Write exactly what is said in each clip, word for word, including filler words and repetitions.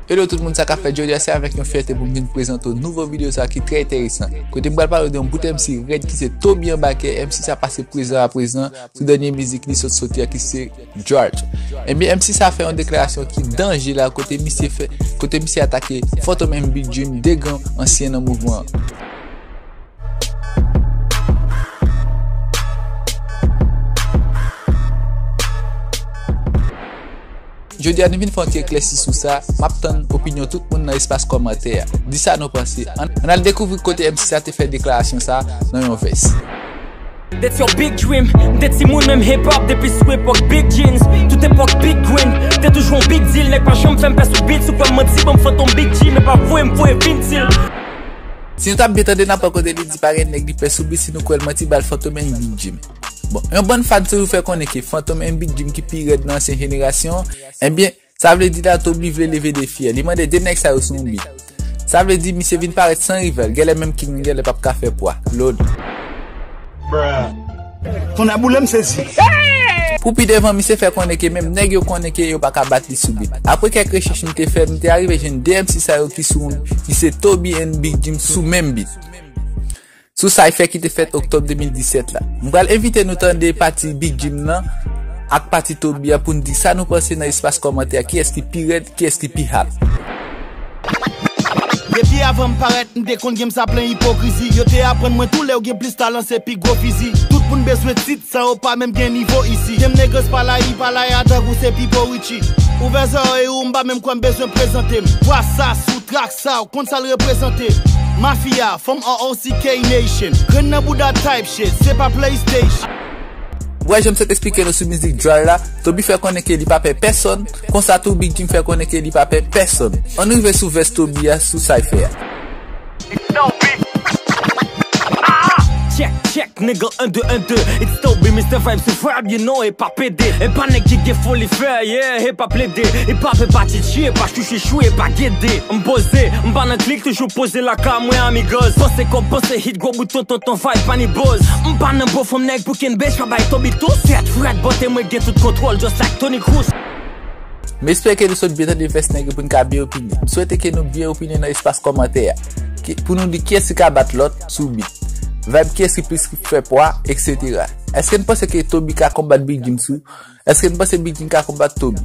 Hello tout moun, sa k ap fèt? Jodi a se avèk yon fyète pou m vin prezante w nouvo videyo sa ki trè enteresan. Kote m pral pale w de yon bout M C rèd ki se Toby Anbakè. M C sa pase prezan a prezan sou dènye mizik li sot soti a ki se George. Ebyen, M C sa fè yon deklarasyon ki danje la kote misye fè, kote misye atake Fantom and Big Jim, de gran ansyen nan mouvman an. Jodi a nou vin fè yon ti eklèsi sou sa, m ap tann opinyon tout moun nan espas kòmantè a. Di sa nou panse. Ann, ann al dekouvri kote M C sa te fè deklarasyon sa nan yon vès. That's your big dream. M te timoun menm hip hop depi sou epòk Big Jeans. Tout epòk Big Green. M te toujou yon big deal. Nèg pa janm fè m pè sou beat. Si w kwè m manti, ban m Fantom Big Jim. E pa voye m voye vin til. Si nou t ap byen tande, n ap wè kote li di pa gen nèg li pè sou beat, si nou kwè l manti, ba l Fantom and Big Jim. Bon, yon bann fan toujou fè konnen ke Fantom and Big Jim ki pi rèd nan ansyen jenerasyon, ebyen, sa vle di la Toby vle leve defi a. Li mande de nèg sa yo sou yon beat. Sa vle di misye vin parèt san rival, genlè menm King genlè p ap ka fè pwa. Lòd. Tonnè boule m sezi. Pou pi devan, misye fè konnen ke menm nèg yo konnen ke yo pa ka bat li sou beat. Apre kèk rechèch m te fè, m te arive jwenn de M C sa yo ki sou, ki se Toby and Big Jim sou menm beat. Sou Cypher ki te fèt oktòb de mil disèt la. M pral envite nou tande pati Big Jim nan ak pati Toby a pou n di sa nou panse nan espas kòmantè a, kiyès ki pi rèd, kiyès ki pi hard. Depi avan m parèt, m te konn gen m sa plen ipokrizi. Yo te aprann mwen tou lè w gen plis talan se pi gwo fizi. Tout moun bezwen tit san yo pa menm gen nivo isi. Dem niggas pa la, i pa la, ya tankou se Pipo Richie. Ouvè zòrèy ou, m pa menm kwè m bezwen prezante m. Vwa sa sou trak sa, w konn sa l reprezante. Mafia, fanm R O C K Nation. Grenn nan bouda type shit, se pa PlayStation. Bwè, jan m sot eksplike nou sou mizik Dry la, Toby fè konnen ke li pa pè pèsonn, konsa tou Big Jim fè konnen ke li pa pè pèsonn. Ann rive sou vès Toby a sou Cypher a. Check, check, nigga, un deux, un deux. It's Toby, Mister Vibes, se vibe, you know, e pa pede. E pa nèg ki gen foli fè, yeah, e pa plede. E pa pè, pa tchitchi, e pa chouchouchou, e pa gede. M poze, m pa nan klik, toujou poze lakay mwen, amigos. Panse kòb, panse hit, gwo bout tonton, vibe pa ni boz. M pa nan bo fanm nèg pou kenbe, pa bay Toby tou. Sèt frèt, bote mwen gen tout kontwòl, just like Toni Kroos. M espere ke nou sot byen tande vès nèg yo pou n ka byen opine. M swete ke nou byen opine nan espas kòmantè a. Ki, pou nou di kiyès ki ka bat lòt sou beat. Vibe kiyès ki plis ki fè pwa, et cetera. Èske n panse ke Toby ka konbat Big Jim sou Èske n panse Big Jim ka konbat Toby?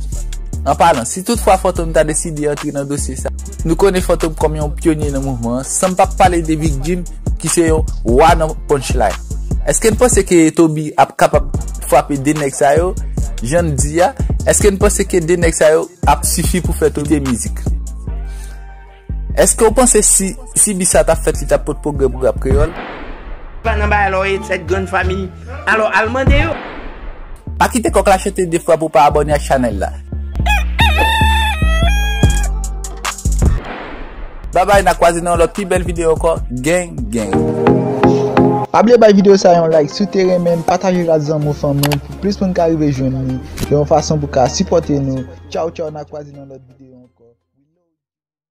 An palan, si toutfwa Fantom ta deside antre nan dosye sa, nou konnen Fantom kòm yon pyonye nan mouvman an, san m p ap pale de Big Jim, ki se yon wa nan punchline. Èske n panse ke Toby ap kapab frape de nèg sa yo, jan n di a? Èske n panse ke de nèg sa yo ap sifi pou fè Toby kite mizik? Èske w panse si, si beat sa t ap fèt, li t ap pot pwogrè pou rap kreyòl? Pa nan bagay la w ye, sèt grann fanmi. Alò, al mande yo. Pa kite kòk la chante de fwa pou w pa abòne ak chanèl la. Babay, n a kwaze nan yon lòt pi bèl videyo ankò. Gang, gang. Pa bliye bay videyo sa yon like si w te renmen l, pataje l ak zanmi w, fanmi w, pou plis moun ka rive jwenn li, yon fason pou ka sipòte nou. Tchaw, tchaw, n a kwaze nan lòt videyo.